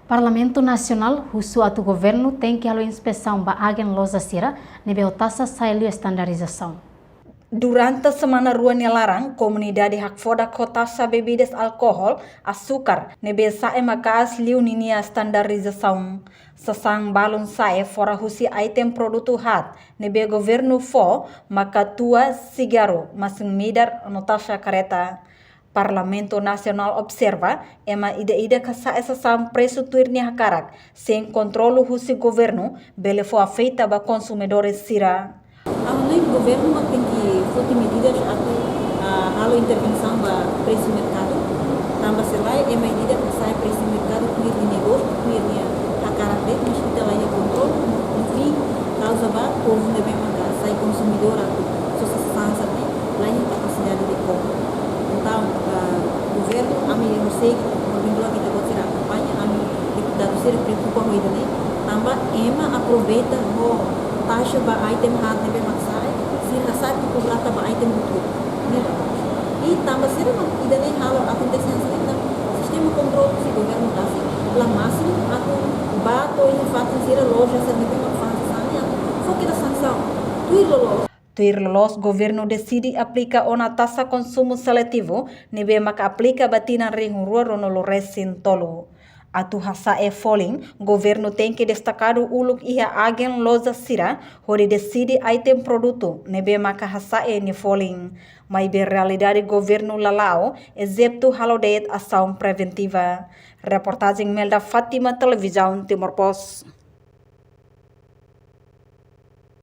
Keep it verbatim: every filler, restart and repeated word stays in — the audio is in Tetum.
Parlamentu Nasionál husu atu governu tenke halo inspesaun ba agen loja sira ne'ebé ho taxa sa'e liu estandarizasaun. Durante semana rua nia laran, komunidade hakfodak ho taxa bebidas alkohol, asukar, ne'ebé sa'e maka'as liu ninia estandarizasaun. Sasán balun sa'e fora husi item produtu haat ne'ebé governu fó, maka tua, sigarru, masin-midar no taxa karreta. Parlamentu Nasionál observa, ema ida-idak hasa'e sasán presu tuir nia hakarak, sein kontrolu husi governu, bele fó afeta ba konsumidores sira. Ha'u hanoin governu mak tenke foti medidas atu, ah, halo intervensaun ba presu merkadu. Tanba se lae, ema ida-idak hasa'e presu merkadu tuir nia gostu, tuir nia hakarak de'it, mas ita la iha kontrolu, no fin, kauza ba povu ne'ebé maka sai konsumidór atu sosa sasán sira-ne'e la iha kapasidade de kompra. Entaun, ah, governu, ami horiseik, porventura ita-boot sira akompaña, ami deputadu sira preokupa ho ida-ne'e, tanba ema aproveita ho taxa ba item haat ne'ebé mak sa'e, sira hasa'e tuku rata ba item hotu. Ne'e. I tanba sira mak ida-ne'e halo akontese hanesan ne'e, entaun sistema kontrolu husi governu rasik la másimu atu bá to'o iha fatin sira, loja sira ne'ebé mak fa'an sasán ne'e atu fó kedas sansaun. Tuir loloos. Tuir loloos, governu deside aplika ona taxa konsumu seletivu ne'ebé maka aplika ba tinan rihun rua ruanulu resin tolu. Atu hasa'e folin, governu tenke destakadu uluk iha agen loja sira hodi deside item produtu ne'ebé maka hasa'e nia folin. Maibé realidade governu la la'o, ezeptu halo de'it asaun preventiva. Reportajen Melda Fátima, Televizaun Timor Post.